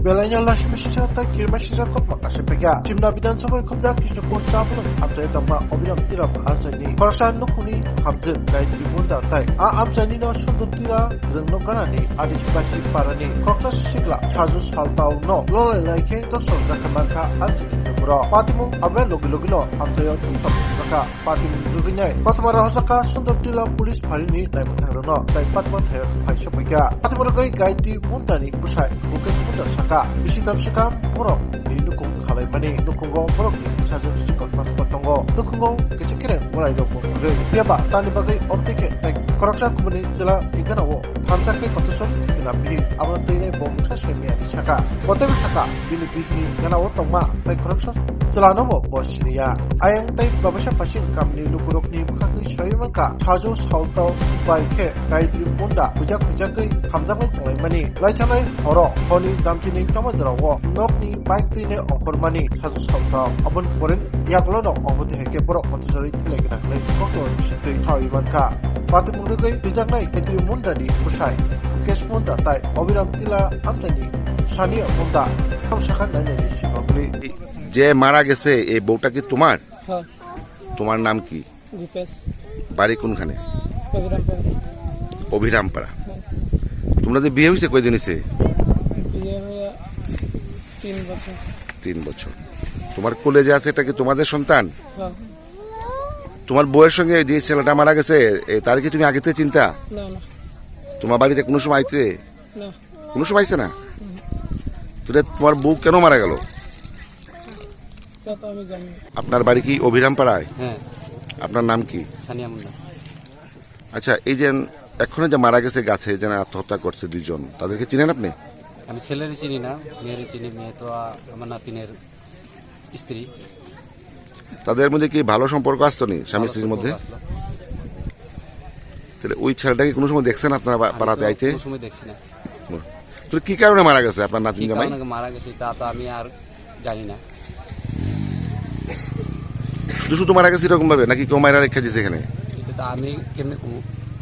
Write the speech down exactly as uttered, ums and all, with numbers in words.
Belaino Lakshmi Sisa tei Kirma Sisa kokma kasiphaikha. Simna Bidhan Sabha khumjak Krishnapur Chabolong amchai tongma Obiram Tiram amchaini khoroksa nukhungni hamjwk Gayatri Munda tei a amchaini no Sundur Tira rwngno ganani Adisbasi parani khoroksa sikla Saju Saltao no lolai lai khe dosor jakha mankha amchaini nukuro. Patimung abya logi logi no amchaio tongthok wngkha. Patimung rwgwinai kothoma rohorjakha Sundur Tira police pharini naimwthang rwno tei patma thaio phai sokphaikha. Patimung rwgwi Gayatri Mundani bwsai Mukesh Munda saka, bisi tam swkang borok ni nukung khalaimani, nukungo borok ni sajwk sikon paspa tongo, nukungo kisa kereng mwrai rok bo kwrwi. Phiya ba tani bagwi oro tei khe tei khoroksa kubuni chwla ni gana o thansa khe kotor sok thwkna bihik, abono twi nai bo mungsa semi ani saka. Bo teibo saka, bini bihik ni gana o tongma tei khoroksa chwla no bo bo siniya. Ayang tei babasa pasing kamni lukurok ni bwkhak twi sawi mankha, sajwk saltao bai khe Gayatri Munda bujak bujakgwi hamjaknai tonglaimani. Laithanai horo honi damchini tamo jorao nokni bike twini ongkhormani sajo saltao. Aboni pore yagulono obo de heke borok kotor jorwi thilai gwnang hinwi kokno bisingtwi sawi mankha. Patimung rwgwi twijaknai Gayatri Mundani bwsai Mukesh Munda tai Obiram Tila amchaini Sania Munda. Tamo sakha nainani simabli. যে মারা গেছে, এই বউটা কি তোমার? হ্যাঁ। তোমার নাম কি? দীপেশ। বাড়ি কোনখানে? অবিরামপাড়া। অবিরামপাড়া। হ্যাঁ। তোমরা যে বিয়ে হয়েছে কয়দিন হয়েছে? বিয়ে হয়ে তিন বছর। তিন বছর। তোমার কোলে যে আছে, এটা কি তোমাদের সন্তান? হ্যাঁ। তোমার বউয়ের সঙ্গে যে ছেলেটা মারা গেছে, এ, তার কি তুমি আগে থেকে চিনতা? না, না। তোমার বাড়িতে কোনো সময় আইছে? না। কোনো সময় আইছে না? তাহলে তোমার বউ কেন মারা গেল? তা তো আমি জানি না। আপনার বাড়ি কি অভিরামপাড়ায়? হ্যাঁ। আপনার নাম কি? সানিয়া মুন্ডা। আচ্ছা, এই যে এক্ষুনি যে মারা গেছে গাছে, যে আত্মহত্যা করছে দুইজন, তাদেরকে চিনেন আপনি? আমি ছেলেরে চিনি না, মেয়েরে চিনি, মেয়ে তো, আ, আমার নাতিনের স্ত্রী। তাদের মধ্যে কি ভালো সম্পর্ক আসতো নি স্বামী ভালো স্ত্রীর মধ্যে? সম্পর্ক আসলো। তাহলে ওই ছেলেটাকে কোনো সময় দেখছেন আপনারা বা-, আমি পাড়াতে তো আইতে? কোনো সময় দেখছি না। হুম। তো কি কারণে মারা গেছে আপনার নাতিন কি জামাই? কারণে মারা গেছে তা তো আমি আর জানি না। শুধু শুধু মারা গেছে এরকম ভাবে, নাকি কেউ মারা রেখে দিয়েছে এখানে? এটা তো আমি কেমনে কমু?